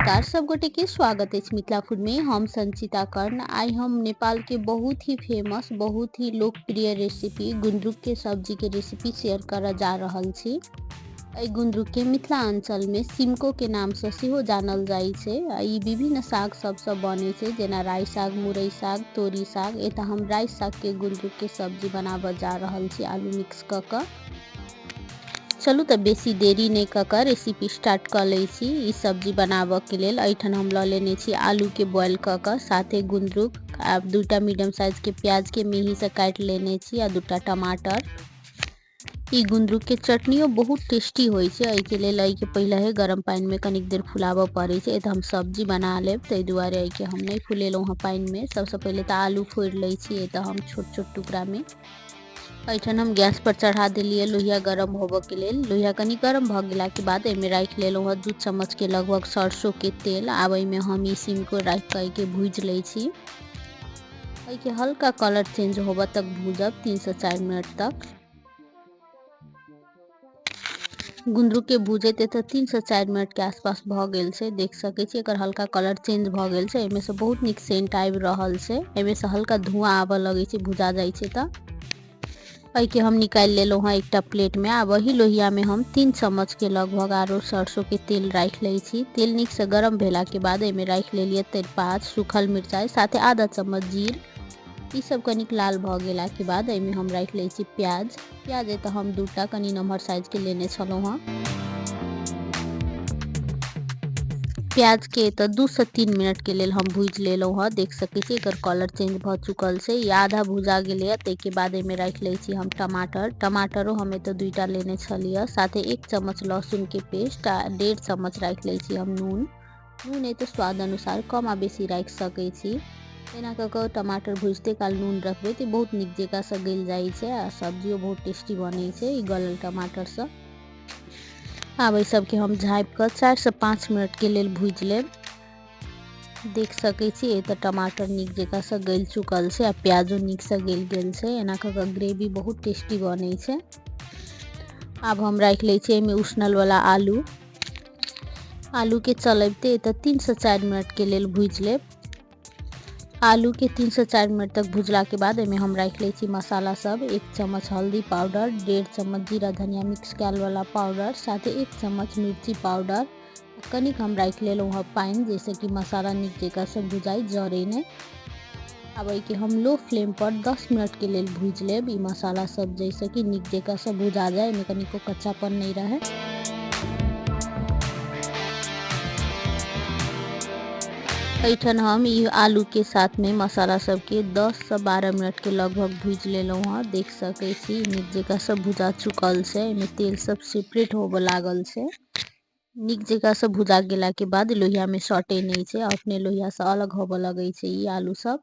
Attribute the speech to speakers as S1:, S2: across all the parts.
S1: नमस्कार सब गोटे के स्वागत अछि मिथिला फूड में। हम संचिता कर्ण। आइ हम नेपाल के बहुत ही फेमस बहुत ही लोकप्रिय रेसिपी गुंद्रुक के सब्जी के रेसिपी शेयर करऽ जा रहल छी। एहि गुंद्रुक के मिथिला अंचल में सिमको के नाम से सेहो जानल जाइ छै। ई विभिन्न साग सबसँ बनै छै, जेना राई साग, मुरई साग, तोरी साग। एतऽ हम राई साग के गुंद्रुक के सब्जी बनाबऽ जा रहल छी आलू मिक्स कऽ कऽ। चलू तऽ बेसी देरी नहि कऽ कऽ रेसिपी स्टार्ट कऽ लै छी। ई सब्जी बनाबऽके लेल एहिठाम हम लऽ लेने छी आलूके बॉयल कऽ कऽ, साथे गुंद्रुक, आब दूटा मीडियम साइजके प्याजके मेहीसँ काटि लेने छी आ दूटा टमाटर। ई गुंद्रुक के चटनियो बहुत टेस्टी होइ छै। एहिके लेल एहिके पहिले गरम पानिमे कनिक देर फुलाबऽ पड़ै छै। एतऽ हम सब्जी बना लेब, ताहि दुआरे एहिके हम नहि फुलेलहुँ हँ पानिमे। सबसँ पहिले तऽ आलू फोड़ि लै छी एतऽ हम छोट छोट टुकड़ामे। एहिठाम हम गैस पर चढ़ा देलियै लोहिया गरम होबऽके लेल। लोहिया कनि गरम भऽ गेलाके बाद एहिमे राखि लेलहुँ हँ 2 चम्मच के लगभग सरसों के तेल। आब एहिमे हम ई सिमको राखि कऽ एहिके भूजि लै छी। एहिके हल्का कलर चेंज होबऽ तक भूजब 3 से 4 मिनट तक। गुंद्रुक के भूजैत एतऽ 3 से 4 मिनट के आसपास भऽ गेल छै। देख सकै छी एकर हल्का कलर चेंज भऽ गेल छै। एहिमे से बहुत नीक सेंट आबि रहल छै। एहिमे से हल्का धुआं आबऽ लगै छै भुजा जाइ छै तऽ। एहिके हम निकालि लेलहुँ हँ एकटा प्लेटमे। आब एही लोहियामे हम 3 चम्मच के लगभग आरो सरसों के तेल राखि लै छी। तेल नीकसँ गरम भेलाके बाद एहिमे राखि लेलियै तेजपात, सूखल मिरचाइ, साथे आधा चम्मच जीर। ई सब कनिक लाल भऽ गेलाके बाद एहिमे हम राखि लै छी प्याज। प्याज एतऽ हम 2टा कनि नमहर साइजके लेने छलहुँ हँ। प्याज के एतऽ 2 से 3 मिनट के लेल हम भूजि लेलहुँ हँ। देख सकै छी एकर कलर चेंज भऽ चुकल छै। ई आधा भुजा गेलैए। ताहिके बाद एहिमे राखि लै छी हम टमाटर। टमाटरो हम एतऽ 2टा लेने छलियै। साथे 1 चम्मच लहसुन के पेस्ट आ 1.5 चम्मच राखि लै छी हम नून। नून एतऽ स्वाद अनुसार कम आ बेसी राखि सकै छी। एना कऽ कऽ टमाटर भुजिते काल नून रखबै तऽ बहुत नीक जकाँसँ गलि जाइ छै आ सब्जियो बहुत टेस्टी बनै छै ई गलल टमाटरसँ। आब एहि सबके हम झाँपि कऽ 4 से 5 मिनट के लेल भूजि लेब। देख सकै छी एतऽ टमाटर नीक जकाँसँ गलि चुकल छै आ प्याजो नीकसँ गलि गेल छै। एना कऽ कऽ ग्रेवी बहुत टेस्टी बनै छै। आब हम राखि लै छी एहिमे उसनल वाला आलू। आलू के चलबिते एतऽ 3 से 4 मिनट के लेल भूजि लेब। आलू के 3 से 4 मिनट तक भुजला के बाद एहिमे हम राखि लै छी मसाला सब। 1 चम्मच हल्दी पाउडर, 1.5 चम्मच जीरा धनिया मिक्स कयल वाला पाउडर, साथे 1 चम्मच मिर्ची पाउडर। कनिक हम राखि लेलहुँ हँ पानि, जाहिसँ कि मसाला नीक जकाँसँ भुजाइ, जरै नहि। आब एहिके हम लो फ्लेम पर 10 मिनट के लेल भूजि लेब ई मसाला सब, जाहिसँ कि नीक जकाँसँ भुजा जाय, एहिमे कनिको कच्चापन नहि रहै। एहिठाम हम ई आलू के साथ में मसाला सबके 10 से 12 मिनट के लगभग भूजि लेलहुँ हँ। देख सकै छी नीक जकाँसँ भुजा चुकल छै। एहिमे तेल सब सेपरेट होबऽ लागल छै। नीक जकाँसँ भुजा गेलाके बाद लोहियामे सटै नहि छै, अपने लोहियासँ अलग होबऽ लगै छै ई आलू सब।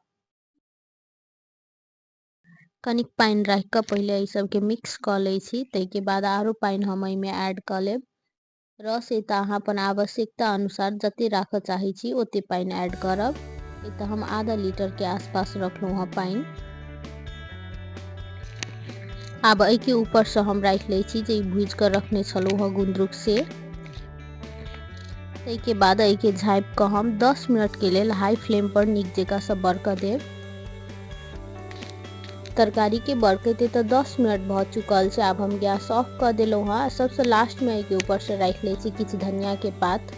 S1: कनिक पानि राखि कऽ पहिले एहि सबके मिक्स कऽ लै छी, ताहिके बाद आरो पानि हम एहिमे ऐड कऽ लेब। रस एतऽ अहाँ अपन आवश्यकता अनुसार जते राखऽ चाहै छी ओते पानि ऐड करब। एतऽ हम आधा लीटर के आसपास रखलहुँ हँ पानि। आब एहिके ऊपरसँ हम राखि लै छी जे ई भूजि कऽ रखने छलहुँ हँ गुंद्रुक से। ताहिके बाद एहिके झाँपि कऽ हम 10 मिनट के लेल हाई फ्लेम पर नीक जकाँसँ बरकऽ देब। तरकारी के बरकैते तऽ 10 मिनट भऽ चुकल छै। आब हम गैस ऑफ कऽ देलहुँ हँ। सबसँ लास्टमे एहिके ऊपरसँ राखि लै छी किछु धनिया के पात।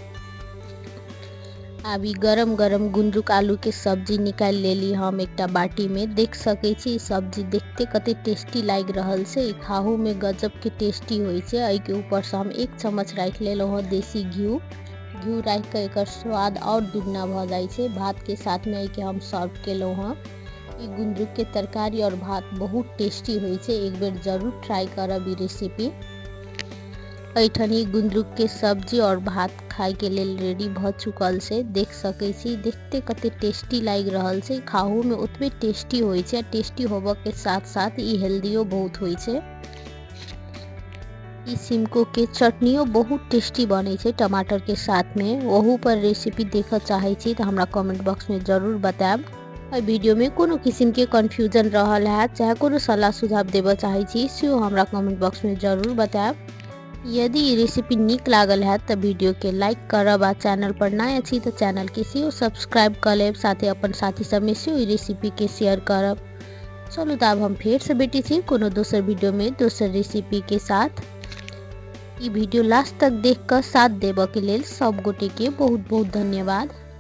S1: आब ई गरम गरम गुंद्रुक आलू के सब्जी निकालि लेली हम एकटा बाटी में। देख सकै छी सब्जी देखते कते टेस्टी लागि रहल छै। ई खाहू में गजब के टेस्टी होइ छै। एहिके ऊपरसँ हम 1 चम्मच राखि लेलहुँ हँ देसी घी। घी राखि कऽ एकर स्वाद आओर दुगना भऽ जाइ छै। भात के साथ में एहिके हम सर्व केलहुँ हँ। ई गुंद्रुक के तरकारी और भात बहुत टेस्टी होइ छै। एक बेर जरूर ट्राई करब ई रेसिपी। एहिठाम ई गुंद्रुक के सब्जी और भात खाय के लेल रेडी भऽ चुकल छै। देख सकै छी देखते कते टेस्टी लागि रहल छै। खाहू में ओतबे टेस्टी होइ छै। टेस्टी होबऽ के साथ साथ ई हेल्दियो बहुत होइ छै। ई सिमको के चटनियो बहुत टेस्टी बनै छै टमाटर के साथ में। ओहू पर रेसिपी देखऽ चाहै छी तऽ हमरा कमेंट बॉक्स में जरूर बतायब। एहि वीडियो में कोनो किसिम के कन्फ्यूजन रहल हैत, चाहे कोनो सलाह सुझाव देबऽ चाहै छी, सेहो हमरा कमेंट बॉक्स में जरूर बतायब। यदि ई रेसिपी नीक लागल हैत तऽ वीडियो के लाइक करब आ चैनल पर नया छी तऽ चैनल के सेहो सब्सक्राइब कऽ लेब, साथे अपन साथी सबमे सेहो ई रेसिपी के शेयर करब। चलू तऽ आब हम फेरसँ भेटै छी कोनो दोसर वीडियोमे दोसर रेसिपीके साथ। ई वीडियो लास्ट तक देख कऽ साथ देबऽके लेल सब गोटेके बहुत बहुत धन्यवाद।